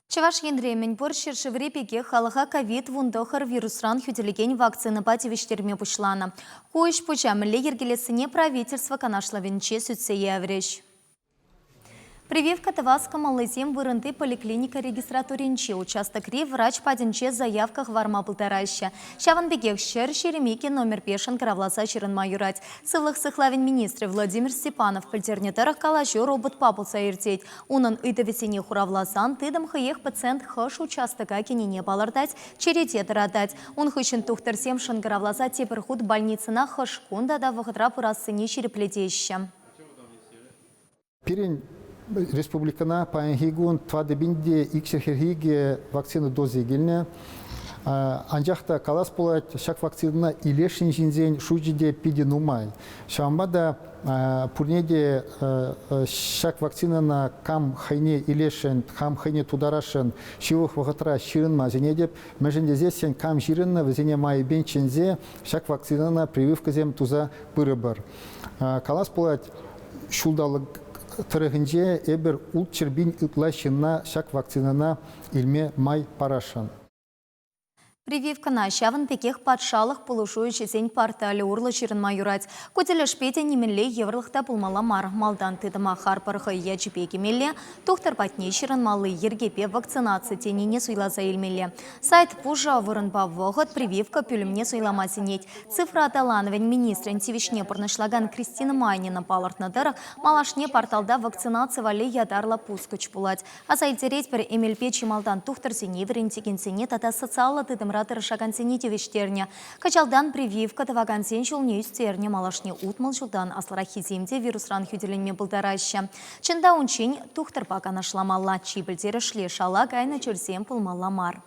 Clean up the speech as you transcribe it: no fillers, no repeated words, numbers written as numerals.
Чӑваш Енре мӗнпур ҫӗршыври пекех халӑха ковид-19 вирусран хӳтӗлекен вакцинӑпа тивӗҫтерме пуҫланӑ. Ку ӗҫ-пуҫа мӗнле йӗркелессине правительство канашлӑвӗнче сӳтсе яврӗҫ. Прививка тӑвас кӑмӑллисем вырӑнти поликлиника регистратуринче участокри врач патӗнче заявка хӑварма пултараҫҫӗ. Ҫавӑн пекех 122 номерпе шӑнкӑравласа ҫырӑнма юрать. Сывлӑх сыхлавӗн министрӗ Владимир Степанов пӗлтернӗ тӑрӑх калаҫу роботпа пулса иртет. Унӑн ыйтӑвӗсене хуравласан тытӑм хӑех пациент хӑш участока кӗнине палӑртать, черете тӑратать. Ун хыҫҫӑн тухтӑрсем шӑнкӑравласа тепӗр хут больницӑна хӑш кун тата вӑхӑтра пырассине ҫирӗплетеҫҫӗ. Пирӗн республикӑна паянхи кун 4202 вакцина дози килнӗ. Анчах та калас пулать, ҫак вакцинӑна илесшӗн ҫынсен шучӗ те питӗ нумай. Ҫавӑнпа та пурне те ҫак вакцинӑна кам хӑйне илесшӗн, кам хӑйне тутарасшӑн ҫывӑх вӑхӑтра ҫырӑнма сӗнетӗп. Мӗншӗн тесессӗн кам ҫырӑннӑ, вӗсене майӗпен чӗнсе ҫак вакцинӑна прививкӑсем туса пырӑпӑр. Калас пулать, ҫулталӑк тӑрӑхӗнче эпир 600 000 ытла ҫынна ҫак вакцинӑна илме май парасшӑн. Прививкӑна ҫавӑн пекех патшалӑх пулӑшу ӗҫӗсен порталӗ урлӑ ҫырӑнма юрать. Ку тӗлӗшпе те нимӗнле йывӑрлӑх та пулмалла мар. Малтан тытӑма харпӑр хӑй ячӗпе кӗмелле, тухтӑр патне ҫырӑнмалли йӗркепе вакцинаци тенине суйласа илмелле. Сайт пушӑ вырӑнпа вӑхӑт прививка пӳлӗмне суйлама сӗнет. Цифра аталанӑвӗн министрӗн тивӗҫне пурнӑҫлакан Кристина Майнина палӑртнӑ тӑрӑх, малашне порталта вакцинаци валли ятарлӑ пускӑч пулать. Аса илтеретпӗр, эмелпе чи малтан тухтӑрсене, вӗрентекенсене тата социаллӑ тытӑмра тӑрӑшакансене тивӗҫтернӗ. Кӑҫалтан прививка тӑвакансен ҫулне ӳстернӗ, малашне 60 ҫултан аслӑраххисем те вирусран хӳтӗленме пултараҫҫӗ. Чӑн та, унччен тухтӑрпа канашламалла, чи пӗлтерӗшли шала кайнӑ чирсем пулмалла мар.